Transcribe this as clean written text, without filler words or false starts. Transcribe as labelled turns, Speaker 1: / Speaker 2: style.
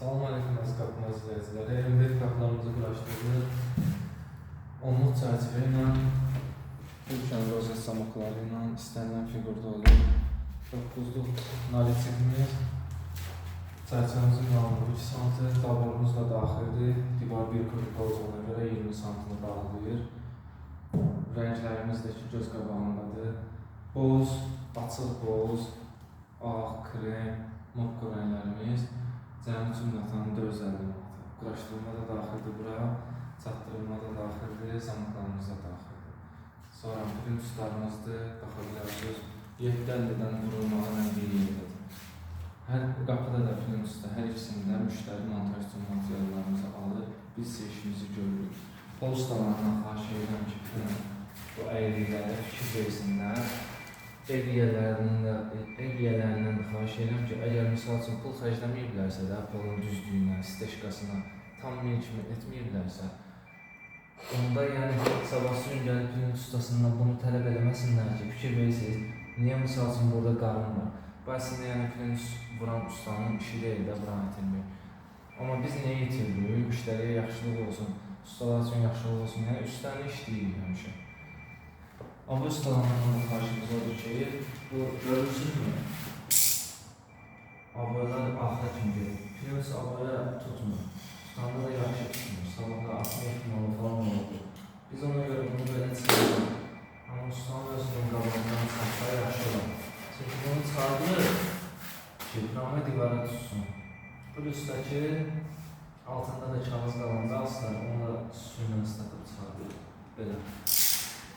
Speaker 1: Salam aleyküm əziz qapı izləyiciləri. MDF qapılarımızı quraşdırdıq. Onluq çərçivə ilə, Türkan rozet zamokları ilə istənilən fiqurda olur. 9-luq nalitikimiz, çərçivəmizin qalınlığı 2 sm, daborumuz da daxildir. Divar 1,40 olacağına görə 20 sm bağlayır. Rənglərimiz də ki, göz qabağındadır. Boz, açıq boz, ağ, krem, mokka rənglərimiz. Cəmi cümlətanı 450 manata. Quraşdırılma da daxildir bura, çatdırılma da daxildir, zamoklarımız da daxildir. Sonra plintuslarımızdır, baxa bilərsiniz. 750-dən vurulmağı bir yerdədir. Hər qapıda da plintusda, hər ikisində müştəri montaj üçün materiallarımızı alır, biz isə işimizi görürük. Pol ustalarından xahiş edirəm ki, bu əyriliklərə fikir versinlər. Ev yiyələrindən də xahiş edirəm ki, əgər misal üçün pul xərcləməyiblərsə də polun düzlüyünə, steşkasına tam mil kimi etməyiblərsə, onda yəni sabahsı gün gəlib plintus ustasından bunu tələb eləməsinlər ki, fikir verirsiniz, niyə misal üçün burada qarın var? Bu əslində yəni plintus vuran ustanın işi deyil də buranı itirmək. Amma biz niyə itiririk? Müştəriyə yaxşılıq olsun, ustalar üçün yaxşılıq olsun, yəni üstlərini işləyirik həmişə. Amma ustalarından da xahişimiz odur ki, bu görürsünüzmü? Aboylar axıra kimi gedir. Plintus aboya tutmur. Tutanda da yaxşı tutmur. Sabahlar atma ehtimalı falan oldu. Biz ona görə bunu belə çıxarırıq. Amma ustanın özünün qabağından çıxarsa yaxşı olar. Çünki bunu çıxardır ki, pramı divara tutsun. Plus da ki, altında da kağız qalanda aslar, onu da suyla ısladıb çıxardır. Belə.